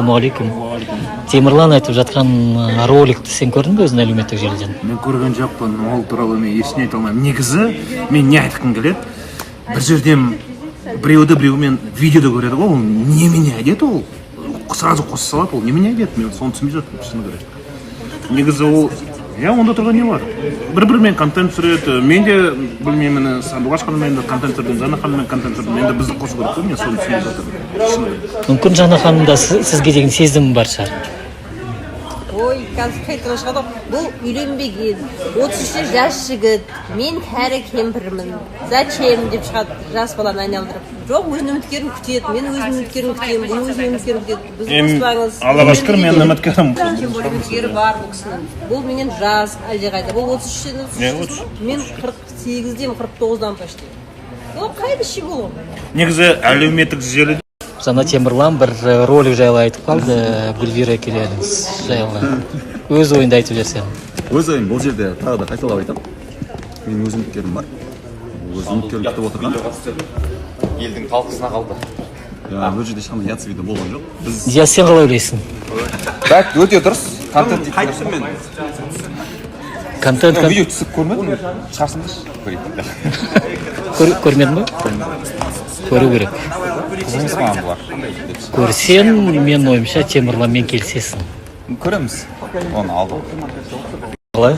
Ассалаумағалейкум! Темірлан айтып жатқан роликті сен көрдің бе өзің әлеуметтік желіден? Мен көрген жоқпын. Ол туралы мен ештеңе айта алмаймын. Негізі мен не айтқым келеді: бір жерден біреуді біреумен видеода көреді ғой, ол немене әдет? Ол сразу қоса салады, ол немене әдет? Мен соны түсінбей жатырмын, шыны керек. Негізі ол, иә, онда тұрған не бар? Бір бірімен контент түсіреді. Мен де білмеймін, Сандуғаш ханыммен де контент түсірдім, Жанна ханыммен контент түсірдім. Енді бізді қосу керек қой. Мен соны түсінбей жатырмын, шыны керек. Мүмкін, Жанна ханымда сізге деген сезімі бар шығар. Ой, қазір қайтадан шығады ғой. Бұл үйленбеген, 33-те жас жігіт, мен кәрі кемпірмін, зачем деп шығады жас баланы айналдырып. Жоқ, өзінің үміткерін күтеді. Мен өзімнің үміткерімді күтемін, бұл өзінің үміткерін күтеді. Бізді қоспаңыз. Аллаға шүкір, менің үміткерім. Тем более үміткері бар бұл кісінің. Бұл менен жас әлдеқайда. Бұл 33-тен. Иә, 33. Мен 48-демін, 49-дамын почти. Ол қайда щегол ол? Негізі әлеуметтік желіде Жаңа Темірлан бір ролик жайлы айтып қалды, Гүлвира Келеліңіз жайлы. Өз ойыңды айтып жіберсең. Өз ойым бұл жерде, тағы да қайталап айтамын, менің өз үміткерім бар, өз үміткерін күтіп отырған. Елдің талқысына қалды. Иә, бұл жерде ешқандай ұятсыз видео болған жоқ. Біз Иә, сен қалай ойлайсың? Так, өте дұрыс контент дейтін нәрсе. Мен Контент. Видео түсіп көрмедім, шығарсыңдаршы, көрейік. Көрмедің ба? Көру керек. Қызық емес маған бұлар. Көрсең, менің ойымша, Темірланмен келісесің. Көреміз оны алды. Қалай,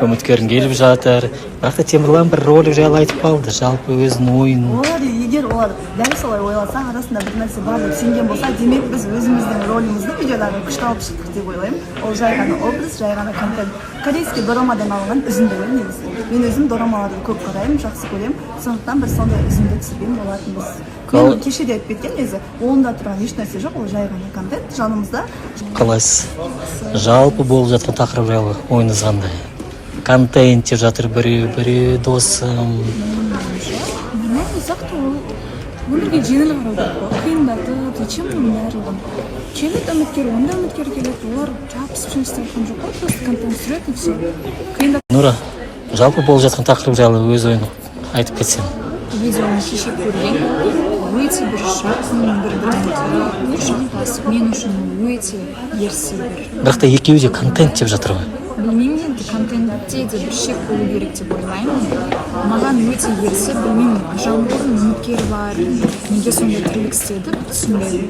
үміткерің келіп жатыр, бірақ та Темірлан бір ролик жайлы айтып қалды. Жалпы өзінің ойын. Олар, егер олар дәл солай ойласа, арасында бір нәрсе бар деп сенген болса, демек, біз өзіміздің ролімізді видеодағы күшті алып шықтық деп ойлаймын. Ол жай ғана образ, жай ғана контент, корейский дорамадан алынған үзінді ғой негізі. Мен өзім дорамаларды көп қараймын, жақсы көремін, сондықтан бір сондай үзінді түсірген болатынбыз. Мен кеше де айтып кеткен, негізі онда тұрған ешнәрсе жоқ, ол жай ғана контент жанымызда. Қалайсыз? Жалпы болып жатқан тақырып жайлы ойыңыз қандай? Контент деп жатыр біреу, біреу досым. Нормально сияқты ол. Өмірге жеңіл қарау керек қой, қиындатып зачем оның барлығын? Келеді үміткер, онда үміткер келеді, олар жабысып жұмыс істеп жатқан жоқ қой, просто контент түсіреді и все. Қиындат Нұра, жалпы болып жатқан тақырып жайлы өз ойыңды айтып кетсең. Видеоны кеше көрген, өте бір жақын, бір бірін құшақтасып, мен үшін өте ерсі бір. Бірақ та екеуі де контент деп жатыр ғой. Білмеймін енді, контентте де бір шек болу керек деп ойлаймын. Маған өте ерсі, білмеймін, Ажанғұлдың үміткері бар, неге сондай тірлік істеді, түсінбедім.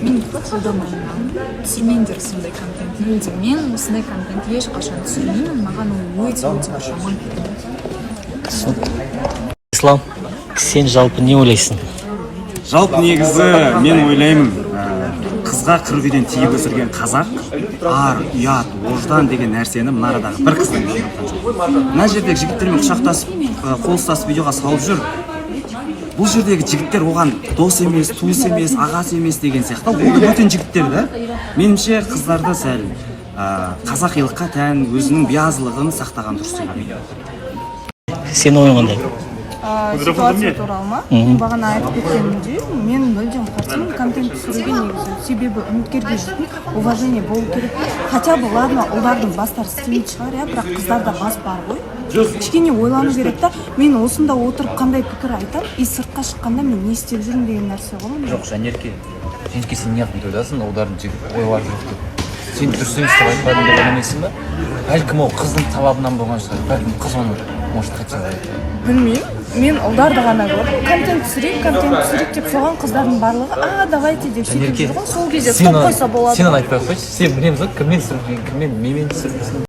Мен қолдамаймын, түсірмеңдер сондай контент мүлде. Мен осындай контент ешқашан түсірмеймін, маған ол өте өте бір жаман көрінеді. Ислам, сен жалпы не ойлайсың? Жалпы негізі мен ойлаймын, қызға қырық үйден тиіп өсірген қазақ ар, ұят, ождан деген нәрсені мына арадағы бір қыздан үйреніп жатқан жоқ. Мына жердегі жігіттермен құшақтасып, қол ұстасып видеоға салып жүр. Бұл жердегі жігіттер оған дос емес, туыс емес, ағасы емес деген сияқты, ол да бөтен жігіттер да. Меніңше, қыздарды сәл қазақилыққа тән өзінің биязылығын сақтаған дұрыс деп ойлаймын. Сенің ойың қандай? Ситуация туралы ма? Мен бағана айтып кеткенімдей, мен мүлдем қарсымын контент түсіруге негізі, себебі үміткерге дейтін уважение болу керек хотя бы. Ладно, ұлдардың бастары істемейтін шығар, иә, бірақ қыздарда бас бар ғой, кішкене ойлану керек та. Мен осында отырып қандай пікір айтамын и сыртқа шыққанда мен не істеп жүрмін деген нәрсе ғой міне. Жоқ, Жанерке, Жанерке, сен неғып бүйтіп айтасың, ұлдардың жігіт ойлары жоқ деп? Сен дұрыс емес деп айтпадым деп ойламайсың ба? Бәлкім, ол қыздың талабынан болған шығар, бәлкім, қыз оны, может, хотела это. Білмеймін, мен ұлдарды ғана көрдім, контент түсірейік, контент түсірейік деп. Соған қыздардың барлығы «а, давайте» деп сөйтіп Жанерке, жүр ғой. Сол кезде сен стоп қойса болады сен ғой. оны айтпай ақ қойшы. Сен білеміз ғой, кіммен түсіріп жүргенін, кіммен, менімен түсіріп жүрсің.